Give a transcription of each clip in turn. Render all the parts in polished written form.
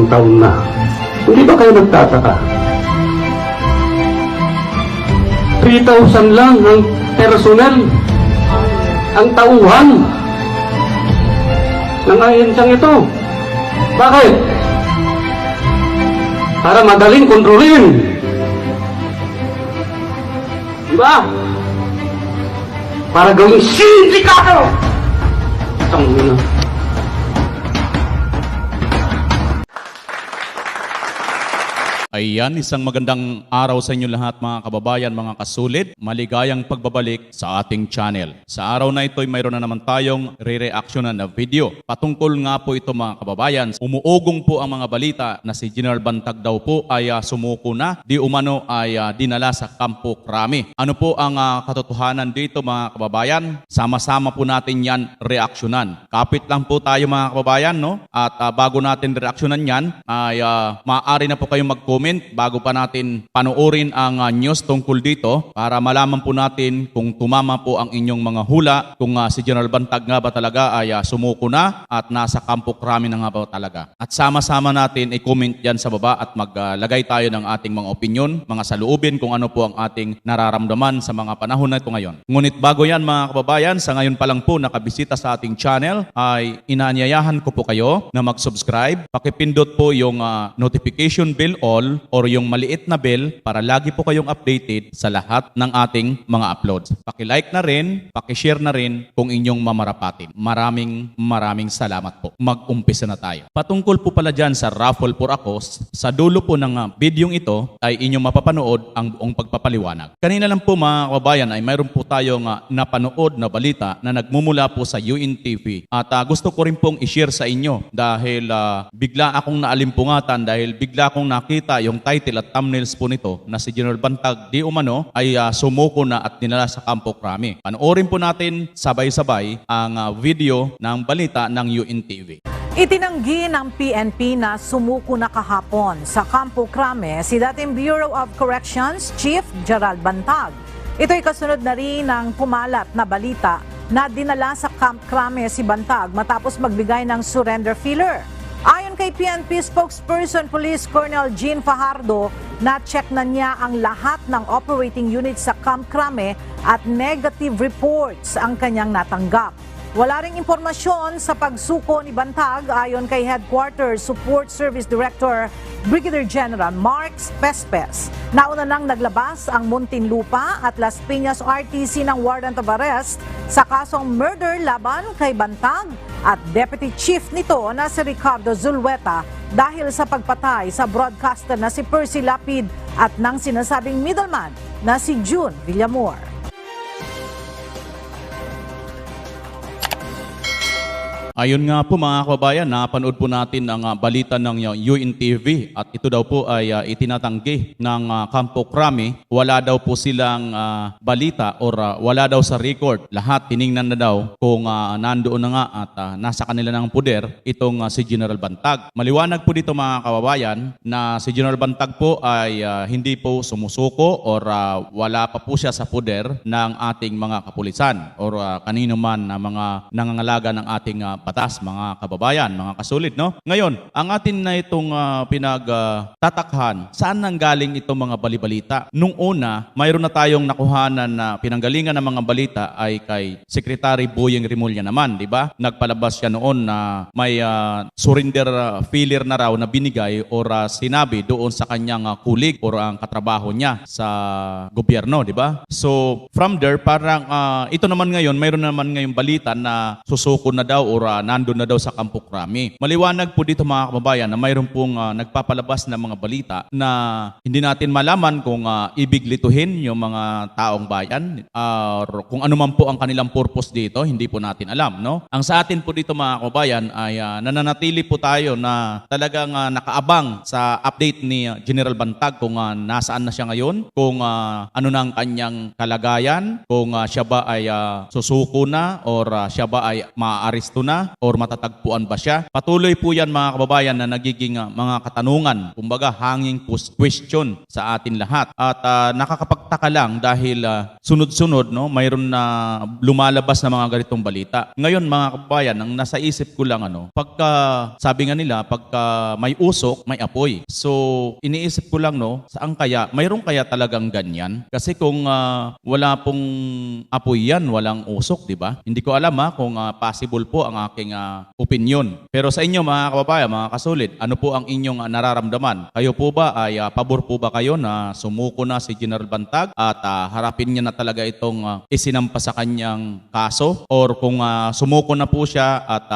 taon na. Hindi ba kayo nagtataka? 3,000 lang ang personnel, ang tauhan ng ahensyang ito. Bakit? Para madaling kontrolin. Diba? Para gawing sindikato. Tangina. Ayan, isang magandang araw sa inyo lahat mga kababayan, mga kasulit. Maligayang pagbabalik sa ating channel. Sa araw na ito ay mayroon na naman tayong re-reactionan na video. Patungkol nga po ito mga kababayan, umuugong po ang mga balita na si General Bantag daw po ay sumuko na, di umano ay dinala sa Kampo Crame. Ano po ang katotohanan dito mga kababayan? Sama-sama po natin yan reaksyonan. Kapit lang po tayo mga kababayan, no? At bago natin reaksyonan yan, ay maaari na po kayong mag-comment bago pa natin panoorin ang news tungkol dito para malaman po natin kung tumama po ang inyong mga hula, kung si General Bantag nga ba talaga ay sumuko na at nasa Kampo Crame na nga ba talaga. At sama-sama natin i-comment yan sa baba at maglagay tayo ng ating mga opinion, mga saloobin kung ano po ang ating nararamdaman sa mga panahon na ito ngayon. Ngunit bago yan mga kababayan, sa ngayon pa lang po nakabisita sa ating channel ay inaanyayahan ko po kayo na mag-subscribe. Pakipindot po yung notification bell all or yung maliit na bell para lagi po kayong updated sa lahat ng ating mga uploads. Paki-like na rin, paki-share na rin kung inyong mamarapatin. Maraming salamat po. Mag-umpisa na tayo. Patungkol po pala dyan sa raffle for ACOS, sa dulo po ng bidyong ito ay inyong mapapanood ang buong pagpapaliwanag. Kanina lang po mga kababayan ay mayroon po tayong napanood na balita na nagmumula po sa UNTV. At gusto ko rin pong i-share sa inyo dahil bigla akong naalimpungatan dahil bigla akong nakita yung title at thumbnails po nito na si General Bantag di umano ay sumuko na at dinala sa Kampo Crame. Panoorin po natin sabay-sabay ang video ng balita ng UNTV. Itinanggi ng PNP na sumuko na kahapon sa Kampo Crame si dating Bureau of Corrections Chief Gerald Bantag. Ito'y kasunod na rin ng pumalat na balita na dinala sa Camp Crame si Bantag matapos magbigay ng surrender filler. Ayon kay PNP spokesperson Police Colonel Jean Fajardo, na-check na niya ang lahat ng operating units sa Camp Crame at negative reports ang kanyang natanggap. Wala ring impormasyon sa pagsuko ni Bantag ayon kay Headquarters Support Service Director Brigadier General Marks Pespes. Nauna nang naglabas ang Muntinlupa at Las Piñas RTC ng warrant of arrest sa kasong murder laban kay Bantag at Deputy Chief nito na si Ricardo Zulueta dahil sa pagpatay sa broadcaster na si Percy Lapid at ng sinasabing middleman na si June Villamor. Ayun nga po mga kababayan, napanood po natin ang balita ng UNTV at ito daw po ay itinatanggi ng Kampo Crame. Wala daw po silang balita or wala daw sa record. Lahat tiningnan na daw kung nandoon na nga at nasa kanila ng poder itong si General Bantag. Maliwanag po dito mga kababayan na si General Bantag po ay hindi po sumusuko or wala pa po siya sa poder ng ating mga kapulisan or kanino man na mga nangangalaga ng ating batas, mga kababayan, mga kasulit, no? Ngayon, ang atin na itong pinagtatakhan, saan nanggaling itong mga balibalita? Nung una, mayroon na tayong nakuhanan na pinanggalingan ng mga balita ay kay Secretary Boyeng Rimulya naman, di ba? Nagpalabas siya noon na may surrender filler na raw na binigay or sinabi doon sa kanyang kulig or ang katrabaho niya sa gobyerno, di ba? So, from there, parang ito naman ngayon, mayroon naman ngayong balita na susuko na daw or nandun na daw sa Kampo Crame. Maliwanag po dito mga kababayan na mayroon pong nagpapalabas ng mga balita na hindi natin malaman kung ibig lituhin yung mga taong bayan or kung ano man po ang kanilang purpose dito, hindi po natin alam, no? Ang sa atin po dito mga kababayan ay nananatili po tayo na talagang nakaabang sa update ni General Bantag kung nasaan na siya ngayon, kung ano na ang kanyang kalagayan, kung siya ba ay susuko na or siya ba ay maaaresto na ba or matatagpuan ba siya? Patuloy po yan mga kababayan na nagiging mga katanungan, kumbaga hanging question sa atin lahat. At nakakapagtaka lang dahil sunod-sunod mayroon na lumalabas na mga ganitong balita. Ngayon mga kababayan, ang nasa isip ko lang pagka sabi nga nila, pagka may usok, may apoy. So iniisip ko lang saan kaya, mayroon kaya talagang ganyan? Kasi kung wala pong apoy yan, walang usok, di ba? Hindi ko alam kung possible po ang aking opinion. Pero sa inyo mga kababayan, mga kasulit, ano po ang inyong nararamdaman? Kayo po ba ay pabor po ba kayo na sumuko na si General Bantag at harapin niya na talaga itong isinampa sa kanyang kaso? Or kung sumuko na po siya at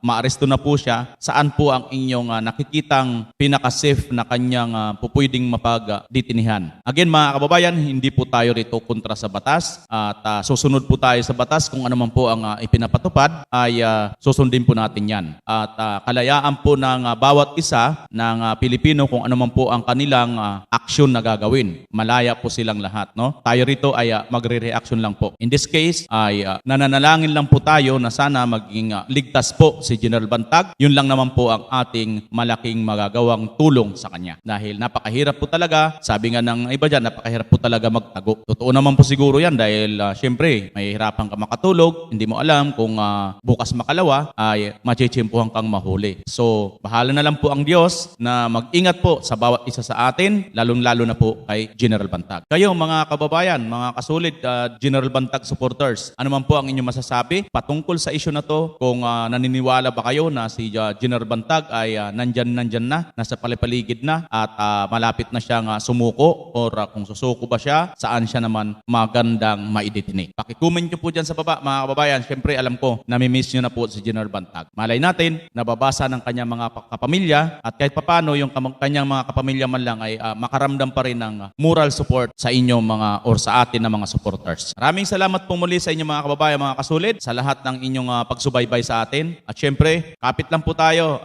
maaresto na po siya, saan po ang inyong nakikitang pinaka-safe na kanyang pupwedeng mapagditinihan? Again mga kababayan, hindi po tayo rito kontra sa batas at susunod po tayo sa batas. Kung ano man po ang ipinapatupad ay susundin po natin yan. At kalayaan po ng bawat isa ng Pilipino kung ano man po ang kanilang aksyon na gagawin. Malaya po silang lahat. Tayo rito ay magre-reaction lang po. In this case ay nananalangin lang po tayo na sana maging ligtas po si General Bantag. Yun lang naman po ang ating malaking magagawang tulong sa kanya. Dahil napakahirap po talaga, sabi nga ng iba dyan, napakahirap po talaga magtago. Totoo naman po siguro yan dahil syempre may hirapan ka makatulog, hindi mo alam kung bukas makalawa ay machichimpuhan kang mahuli. So bahala na lang po ang Diyos na mag-ingat po sa bawat isa sa atin, lalong-lalo na po kay General Bantag. Kayo mga kababayan, mga kasulit General Bantag supporters, ano man po ang inyong masasabi patungkol sa issue na to? Kung naniniwala ba kayo na si General Bantag ay nandyan na, nasa palipaligid na at malapit na siyang sumuko, or kung susuko ba siya, saan siya naman magandang maidetine? Pakicomment nyo po dyan sa baba mga kababayan. Siyempre alam ko, namimiss nyo na po si General Bantag. Malay natin, nababasa ng kanyang mga kapamilya at kahit papano yung kanyang mga kapamilya man lang ay makaramdam pa rin ng moral support sa inyong mga or sa atin na mga supporters. Maraming salamat po muli sa inyong mga kababayan, mga kasulit, sa lahat ng inyong pagsubaybay sa atin. At syempre, kapit lang po tayo,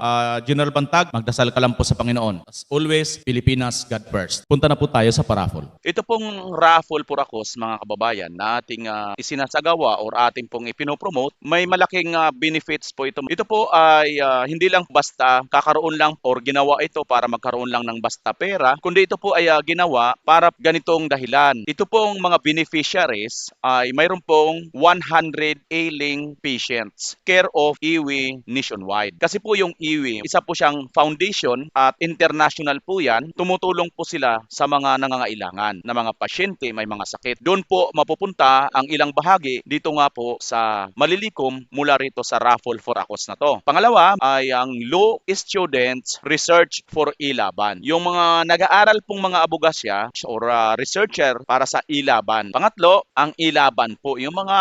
General Bantag, magdasal ka lang po sa Panginoon. As always, Pilipinas, God first. Punta na po tayo sa paraffol. Ito pong raffle purakos mga kababayan na ating isinasagawa or ating pong ipinopromote, may malaking benefits po ito. Ito po ay hindi lang basta kakaroon lang or ginawa ito para magkaroon lang ng basta pera, kundi ito po ay ginawa para ganitong dahilan. Ito pong mga beneficiaries ay mayroon pong 100 ailing patients care of IWI nationwide. Kasi po yung IWI, isa po siyang foundation at international po yan. Tumutulong po sila sa mga nangangailangan na mga pasyente may mga sakit. Doon po mapupunta ang ilang bahagi dito nga po sa malilikom mula rito sa raffle for ACOS na to. Pangalawa ay ang Law Students Research for Ilaban. Yung mga nag-aaral pong mga abogasya or researcher para sa Ilaban. Pangatlo, ang Ilaban po, yung mga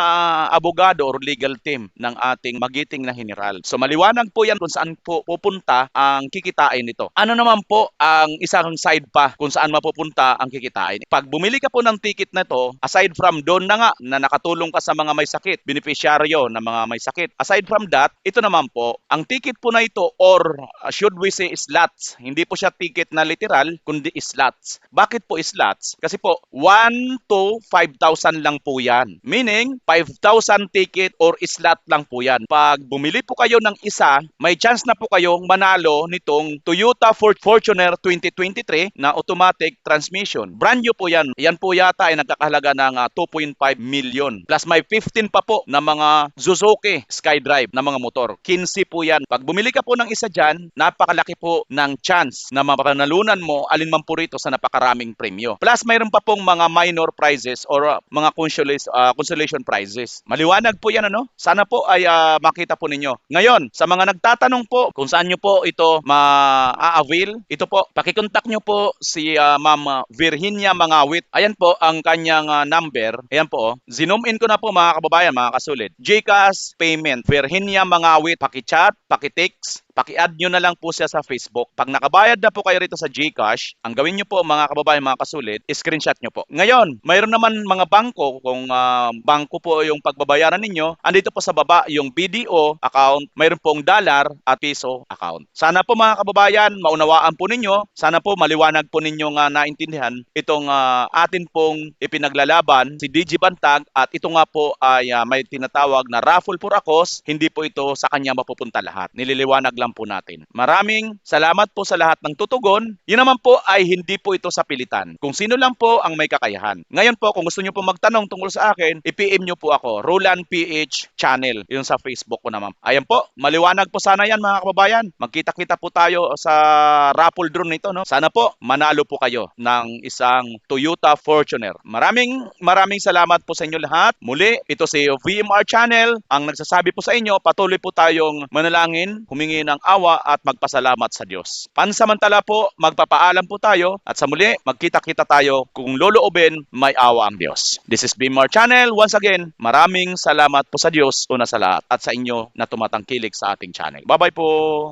abogado or legal team ng ating magiting na general. So maliwanag po yan kung saan po pupunta ang kikitain nito. Ano naman po ang isang side pa kung saan mapupunta ang kikitain? Pag bumili ka po ng ticket na to, aside from doon na nga na nakatulong ka sa mga may sakit, beneficiaryo na mga may sakit, aside from that, ito naman po, ang ticket po na ito or should we say slots, hindi po siya ticket na literal, kundi slots. Bakit po slots? Kasi po, 1 to 5,000 lang po yan. Meaning, 5,000 ticket or slot lang po yan. Pag bumili po kayo ng isa, may chance na po kayong manalo nitong Toyota Fortuner 2023 na automatic transmission. Brand new po yan. Yan po yata ay nagkakahalaga ng 2.5 million. Plus may 15 pa po na mga Suzuki SkyDrive na mga motor. 15 po yan. Pag bumili ka po ng isa dyan, napakalaki po ng chance na mapanalunan mo alinman po rito sa napakaraming premyo. Plus mayroon pa pong mga minor prizes or mga consolation prizes. Maliwanag po yan Sana po ay makita po ninyo. Ngayon, sa mga nagtatanong po kung saan nyo po ito ma-avail, ito po, pakikontak nyo po si Ma'am Virginia Mangawit. Ayan po ang kanyang number. Ayan po. Zoom in ko na po mga kababayan, mga kasulit. GCash payment. Virginia Mangawit. Paki-chat, paki-text, paki-add nyo na lang po siya sa Facebook. Pag nakabayad na po kayo rito sa GCash, ang gawin nyo po mga kababayan, mga kasulit, screenshot nyo po. Ngayon, mayroon naman mga bangko, kung bangko po yung pagbabayaran ninyo, andito po sa baba yung BDO account, mayroon pong dollar at piso account. Sana po mga kababayan, maunawaan po ninyo, sana po maliwanag po ninyo nga naintindihan itong atin pong ipinaglalaban si DG Bantag, at ito nga po ay may tinatawag na raffle for ACOS. Hindi po ito sa kanya mapupunta lahat. Nililiwanag lang po natin. Maraming salamat po sa lahat ng tutugon. Yun naman po ay hindi po ito sa pilitan. Kung sino lang po ang may kakayahan. Ngayon po, kung gusto nyo po magtanong tungkol sa akin, i-PM nyo po ako, Roland PH Channel, yun sa Facebook ko naman. Ayan po, maliwanag po sana yan mga kababayan. Magkita-kita po tayo sa raffle drone nito, no? Sana po manalo po kayo ng isang Toyota Fortuner. Maraming salamat po sa inyo lahat. Muli, ito si VMR Channel ang nagsasabi po sa inyo, patuloy po tayong manalangin, humingi ng awa at magpasalamat sa Diyos. Pansamantala po, magpapaalam po tayo at sa muli, magkita-kita tayo kung loloobin, may awa ang Diyos. This is VMR Channel. Once again, maraming salamat po sa Diyos una sa lahat at sa inyo na tumatangkilik sa ating channel. Bye-bye po!